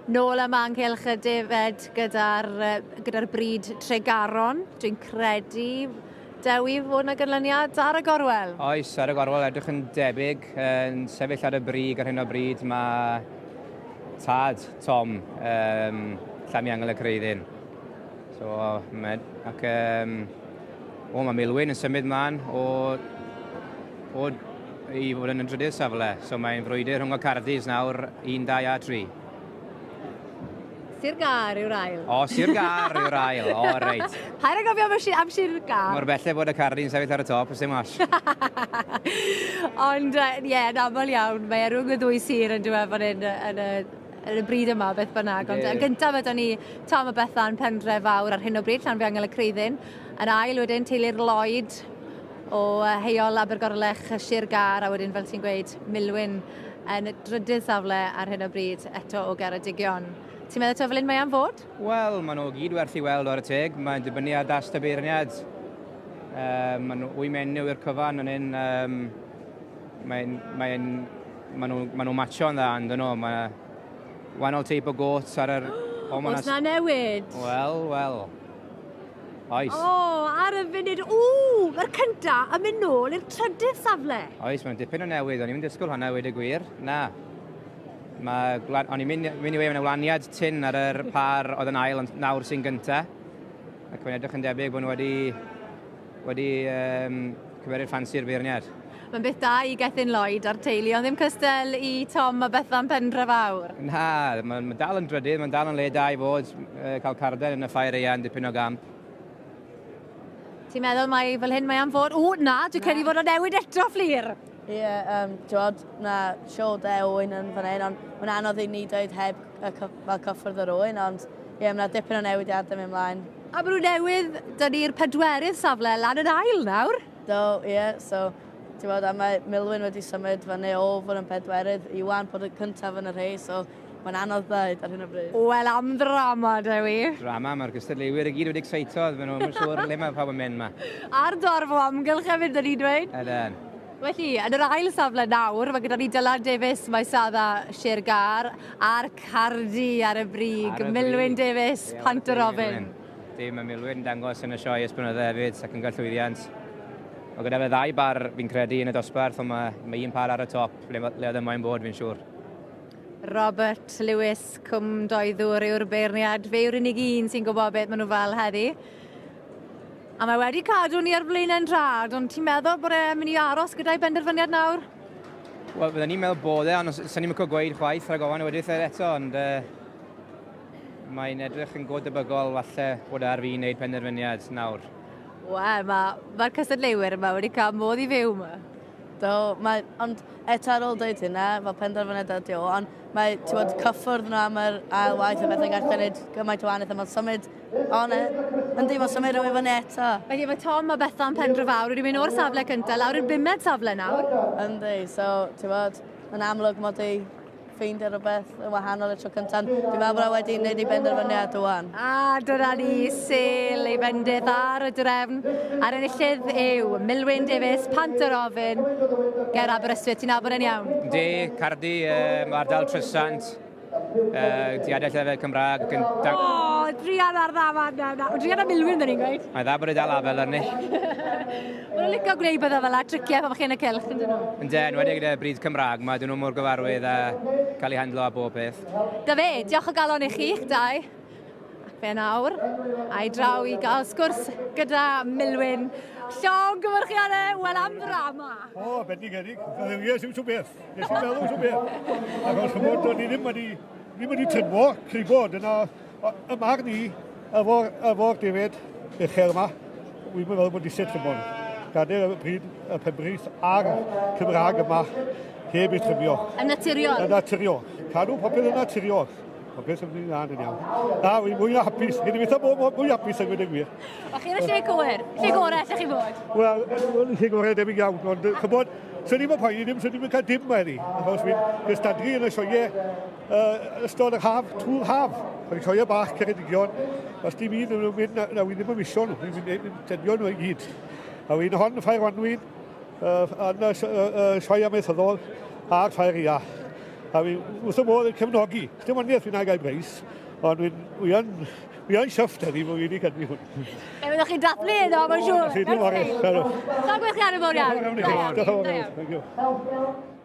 Nôl yma ynghylch y defed gyda'r gyda bryd Tregaron. Dwi'n credu, Dewi, fod yna ganlyniad ar y gorwel. Oes, ar y gorwel, edrych yn debyg. Yn sefyll ar y brig ar hyn o bryd mae tad Tom, um, Llamiangel y Creuddyn. So, med, ac, um, o, mae Milwyn yn symud mlaen o, o i fod yn y drydydd safle. So mae'n frwydr rhwng y Cardis nawr, 1, 2 a 3. Sir Gar yw'r ail. O, Sir Gar yw'r ail. O, reit. Paid â gofio am, am Sir Gar. Mor belled bod y Cardi'n sefyll ar y top, ys dim ots. Ond, ie, yeah, yn aml iawn, mae e rhwng y ddwy sir yn dweud fan hyn yn y, yn y bryd yma, beth bynnag. Ond yn gyntaf ydyn ni Tom a Bethan Pendre Fawr ar hyn o bryd, Llanfihangel y Creuddyn. Yn ail wedyn, teulu'r Lloyd o Heol Abergorlech, Sir Gâr, a wedyn, fel ti'n gweud, Milwyn yn drydydd safle ar hyn o bryd, eto o Geredigion. Ti'n meddwl taw fel hyn mae am fod? Wel, maen nhw gyd werth i weld o'r teg. Mae'n dibynnu ar dast y beirniad. Um, maen nhw wy menyw i'r cyfan yn hyn. Um, mae'n, mae'n, maen nhw, maen nhw matcho'n dda, yn dyn nhw. Mae wahanol teip o got ar yr... O, Oes na newid? Wel, wel. Oes. O, ar y funud, ww, mae'r cynta yn mynd nôl i'r trydydd safle. Oes, mae'n dipyn o newid. O'n i'n disgwyl hwnna, wedi gwir. Na. Mae, o'n i'n mynd, mynd i weud, mae'n wlaniad tyn ar yr par oedd yn ail, ond nawr sy'n gynta. Ac mae'n edrych yn debyg bod nhw wedi, wedi um, cymeryd ffansi'r beirniad. Mae'n beth da i Gethin Lloyd a'r teulu, ond ddim cystal i Tom a Bethan Pendre Fawr. Na, mae'n ma dal yn drydydd, mae'n dal yn le da i fod, e, cael carden yn y ffair eang, dipyn o gamp. Ti'n meddwl mai fel hyn mae am fod? O, na, dwi'n credu fod o'n newid eto, Fflur. Ie, yeah, um, ti'n na sio de oen yn fan hyn, ond mae'n anodd i ni dweud heb fel cyffwrdd yr oen, ond ie, yeah, mae dipyn o newidiadau mynd mlaen. A maen nhw newydd, dyn ni'r pedwerydd safle lan yn ail nawr. Do, ie, yeah, so ti'n bod, a mae Milwyn wedi symud fyny o fod yn pedwerydd i wan bod y cyntaf yn y rhes, so mae'n anodd dweud ar hyn o bryd. Wel, am ddrama, Dewi. Drama, mae'r gystadleuwyr i gyd wedi excito, maen nhw'n siŵr le mae pawb yn mynd ma. A'r dorf o amgylch hefyd, dyn ni'n dweud. Ydyn. Felly, yn yr ail safle nawr, mae gyda ni Dylan Davies, mae Sadda Sir Gâr, a'r Cardi ar y brig, ar y Milwyn Davies, Pant y Robin. Dim, mae Milwyn yn dangos yn y sioe ers blynydde hefyd ac yn cael llwyddiant. Mae gyda fe ddau bar fi'n credu yn y dosbarth, ond mae, mae un par ar y top le, le oedd e moyn bod fi'n siŵr. Robert Lewis, Cwm Doeddwr yw'r beirniad. Fe yw'r unig un sy'n gwybod beth maen nhw fel heddi. A mae wedi cadw ni ar flaenau'n rhad, ond ti'n meddwl bod e'n mynd i aros gyda'i benderfyniad nawr? Wel, fydden ni'n meddwl bod e, ond sa'n ni'n mynd gweud chwaith rhag ofan wedi eto, ond uh, Mae'n edrych yn go debygol falle bod e ar fin wneud penderfyniad nawr. Wel, mae'r ma cystadleuwyr yma wedi cael modd i fyw yma. Do, mae, ond eto ar ôl dweud hynna, fel penderfyniad ydi o, ond mae, ti'n bod, cyffwrdd nhw am yr ail waith a bethau'n gallu gwneud gymaint o wahaniaeth, a mae'n symud, on e, yndi, mae'n symud rhywun fyny eto. Felly mae Tom a Bethan Pendro Fawr wedi mynd o'r safle cyntaf lawr i'r bumed safle nawr. Yndi, so, ti'n bod, yn amlwg mod i ffeindio rhywbeth yn wahanol y tro cyntaf. Dwi'n meddwl bod e wedi gwneud ei benderfyniad ŵan. A dyna ni, sel ei fendith ar y drefn. A'r enillydd yw Milwyn Davies, Pant yr Ofyn, ger Aberystwyth. Ti'n nabod e'n iawn? Yndi, Cardi, um, ardal Trysant, uh, diadell lefel Cymraeg. Yn O, oh, druan ar ddafad na. na. Druan ar Milwyn, dyn ni'n gweud. Mae dda bod e dal afel arni. Maen nhw'n licio gwneud bethau fel la, triciau pan chi yn y cylch, yn dyn nhw? Ynde, enwedig gyda bryd Cymraeg, mae dyn nhw mor gyfarwydd a cael eu handlo a bob peth. Da fe, diolch o galon i chi'ch dau. Ac fe nawr, a'i draw i gael sgwrs gyda Milwyn. Llong gyfyrchiadau, wel am ddrama! O, bendigedig. Ie, sy'n beth. Nes i'n meddwl sy'n beth. Achos chymod, o'n i ddim wedi, ddim wedi tynfo, cribo, dyna, y marn i, efo'r efo defaid uchel yma, wy'n meddwl bod eisiau trymo nhw. Gadael y bryd, y penbrith a'r Cymraeg yma heb ei trymio. Yn naturiol? Yn naturiol. Cadw popeth yn naturiol. Popeth yn mynd yn iawn. Na, wy'n mwy na hapus. Gen i fyth mwy, mwy hapus yn gwneud y gwir. O chi yn y lle cywir? Lle gorau allech chi fod? Wel, lle gorau debyg iawn, ond chybod, swn i'n poeni ddim, swn i'n cael dim mae ni. Achos fi'n gystadlu yn y sioeau uh, ystod yr haf, trwy'r haf. Mae'n sioeau bach Ceredigion. Os dim un yn mynd, na, na wi ddim yn misio nhw, fi'n mynd tenio nhw i gyd. A wy'n hon, Ffair Wanwyn, uh, yn y uh, sioe amaethyddol a'r Ffair Ia. A fi wrth y modd yn cefnogi. Dim ond fi'n gael preis, ond fi'n wi yn, wi yn chuffed heddi bod fi wedi cynnu hwn. Fe fyddwch chi'n dathlu iddo, mae'n siŵr. Diolch yn fawr. Llongyfarchiadau mawr iawn. Diolch yn fawr. Thank you.